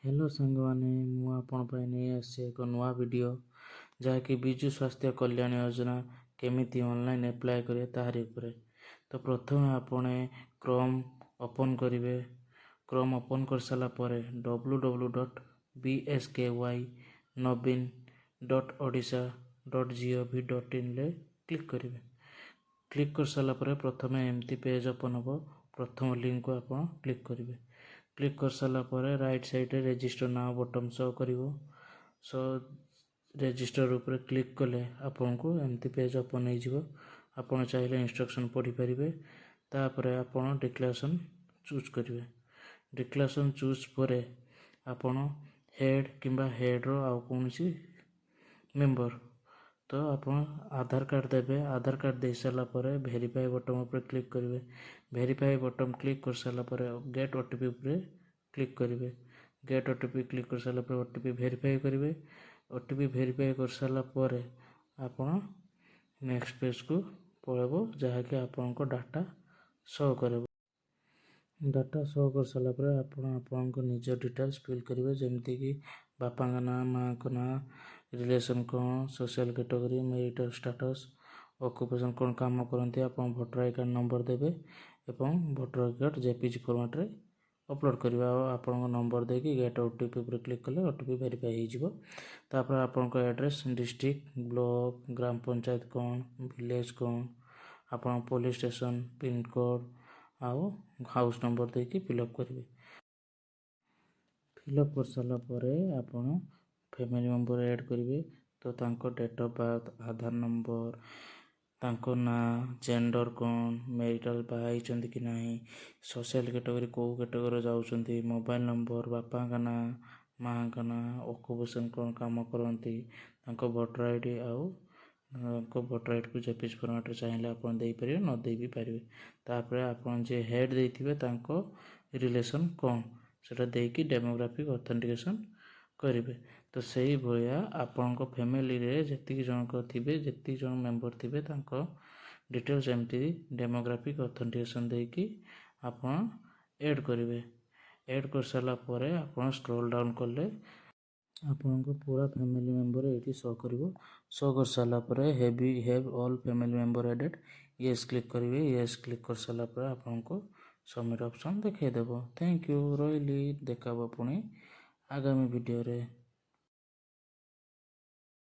Hello ସାଙ୍ଗମାନେ, ମୁଁ ଆପଣ ପାଇଁ ନେଇ ଆସିଛି ଏକ ନୂଆ ଭିଡ଼ିଓ, ଯାହାକି ବିଜୁ ସ୍ୱାସ୍ଥ୍ୟ କଲ୍ୟାଣ ଯୋଜନା କେମିତି ଅନଲାଇନ୍ ଆପ୍ଲାଏ କରିବେ ତାହାରି ଉପରେ। ତ ପ୍ରଥମେ ଆପଣ କ୍ରୋମ୍ ଓପନ୍ କରିବେ। କ୍ରୋମ୍ ଓପନ୍ କରିସାରିଲା ପରେ ww.bskyNabeen.odisha.gov.inରେ କ୍ଲିକ୍ କରିବେ। କ୍ଲିକ୍ କରିସାରିଲା ପରେ ପ୍ରଥମେ ଏମିତି ପେଜ୍ ଓପନ୍ ହେବ। ପ୍ରଥମ ଲିଙ୍କକୁ ଆପଣ କ୍ଲିକ୍ କରିବେ। କ୍ଲିକ୍ କରିସାରିଲା ପରେ ରାଇଟ୍ ସାଇଡ଼୍ରେ ରେଜିଷ୍ଟର now button show କରିବ। ସୋ ରେଜିଷ୍ଟର ଉପରେ କ୍ଲିକ୍ କଲେ ଆପଣଙ୍କୁ ଏମିତି ପେଜ୍ ଓପନ୍ ହେଇଯିବ। ଆପଣ ଚାହିଁଲେ ଇନଷ୍ଟ୍ରକ୍ସନ୍ ପଢ଼ିପାରିବେ। ତାପରେ ଆପଣ ଡିକ୍ଲାରେସନ୍ ଚୁଜ୍ କରିବେ। ଡିକ୍ଲାରେସନ୍ ଚୁଜ୍ ପରେ ଆପଣ ହେଡ଼୍ କିମ୍ବା ହେଡ଼୍ର ଆଉ କୌଣସି ମେମ୍ବର, ତ ଆପଣ ଆଧାର କାର୍ଡ଼ ଦେବେ। ଆଧାର କାର୍ଡ଼ ଦେଇସାରିଲା ପରେ ଭେରିଫାଏ ବଟନ୍ ଉପରେ କ୍ଲିକ୍ କରିବେ। ଭେରିଫାଏ ବଟନ୍ କ୍ଲିକ୍ କରିସାରିଲା ପରେ ଗେଟ୍ ଓଟିପି ଉପରେ କ୍ଲିକ୍ କରିବେ। ଗେଟ୍ ଓଟିପି କ୍ଲିକ୍ କରିସାରିଲା ପରେ ଓଟିପି ଭେରିଫାଏ କରିବେ। ଓଟିପି ଭେରିଫାଏ କରିସାରିଲା ପରେ ଆପଣ ନେକ୍ସଟ ପେଜ୍କୁ ପଳାଇବ, ଯାହାକି ଆପଣଙ୍କ ଡାଟା ଶୋ କରିବ। ଡାଟା ଶୋ କରିସାରିଲା ପରେ ଆପଣ ଆପଣଙ୍କ ନିଜ ଡିଟେଲ୍ସ ଫିଲ୍ କରିବେ, ଯେମିତିକି ବାପାଙ୍କ ନାଁ, ମାଆଙ୍କ ନାଁ, ରିଲେସନ୍ କ'ଣ, ସୋସିଆଲ୍ କ୍ୟାଟେଗୋରୀ, ମେରିଟାଲ୍ ଷ୍ଟାଟସ୍, ଅକୁପେସନ୍ କ'ଣ କାମ କରନ୍ତି। ଆପଣ ଭୋଟର I card number ଦେବେ ଏବଂ ଭୋଟର I card JPG ଫର୍ମାଟ୍ରେ ଅପଲୋଡ଼ କରିବେ ଆଉ ଆପଣଙ୍କ ନମ୍ବର ଦେଇକି ଗେଟ୍ ଓଟିପି ଉପରେ କ୍ଲିକ୍ କଲେ ଓଟିପି ଭେରିଫାଏ ହେଇଯିବ। ତାପରେ ଆପଣଙ୍କ ଆଡ୍ରେସ୍, ଡିଷ୍ଟ୍ରିକ୍ଟ, ବ୍ଲକ୍, ଗ୍ରାମ ପଞ୍ଚାୟତ କ'ଣ, ଭିଲେଜ୍ କ'ଣ, ଆପଣ ପୋଲିସ ଷ୍ଟେସନ୍, ପିନକୋଡ଼୍ ଆଉ ହାଉସ୍ ନମ୍ବର ଦେଇକି ଫିଲ୍ଅପ୍ କରିବେ। ଫିଲ୍ଅପ୍ କରିସାରିଲା ପରେ ଆପଣ ଫ୍ୟାମିଲି ମେମ୍ବର ଆଡ଼୍ କରିବେ। ତ ତାଙ୍କ date of birth, Aadhaar number, ତାଙ୍କ ନାଁ, ଜେଣ୍ଡର କ'ଣ, ମେରିଟାଲ୍ ବାହା ହେଇଛନ୍ତି କି ନାହିଁ, ସୋସିଆଲ୍ କ୍ୟାଟେଗୋରୀ କେଉଁ କ୍ୟାଟେଗୋରୀରେ ଯାଉଛନ୍ତି, ମୋବାଇଲ୍ ନମ୍ବର, ବାପାଙ୍କ ନାଁ, ମାଆଙ୍କ ନାଁ, ଅକୁପେସନ୍ କ'ଣ କାମ କରନ୍ତି, ତାଙ୍କ ଭୋଟର I D ଆଉ ତାଙ୍କ ଭୋଟର ଆଇଡ଼ିକୁ ଜେପିଜି ଫର୍ମାଟ୍ରେ ଚାହିଁଲେ ଆପଣ ଦେଇପାରିବେ, ନ ଦେଇ ବି ପାରିବେ। ତାପରେ ଆପଣ ଯିଏ ହେଡ଼୍ ଦେଇଥିବେ, ତାଙ୍କ ରିଲେସନ୍ କ'ଣ ସେଇଟା ଦେଇକି ଡେମୋଗ୍ରାଫିକ୍ ଅଥେଣ୍ଟିକେସନ୍ କରିବେ। ତ ସେଇଭଳିଆ ଆପଣଙ୍କ ଫ୍ୟାମିଲିରେ ଯେତିକି ଜଣଙ୍କ ଥିବେ, ଯେତିକି ଜଣ ମେମ୍ବର ଥିବେ, ତାଙ୍କ ଡିଟେଲ୍ସ ଏମିତି ଡେମୋଗ୍ରାଫିକ୍ ଅଥେଣ୍ଟିକେସନ୍ ଦେଇକି ଆପଣ ଏଡ଼୍ କରିବେ। ଏଡ଼୍ କରିସାରିଲା ପରେ ଆପଣ ସ୍କ୍ରୋଲ୍ ଡାଉନ୍ କଲେ ଆପଣଙ୍କ ପୁରା ଫ୍ୟାମିଲି ମେମ୍ବର ଏଇଠି ଶୋ କରିବ। ଶୋ କରିସାରିଲା ପରେ have all family member added, yes click କରିବେ। ୟେସ୍ କ୍ଲିକ୍ କରିସାରିଲା ପରେ ଆପଣଙ୍କୁ ସବମିଟ୍ ଅପସନ୍ ଦେଖାଇଦେବ। Thank you, ରହିଲି। ଦେଖା ହେବ ପୁଣି ଆଗାମୀ ଭିଡ଼ିଓରେ।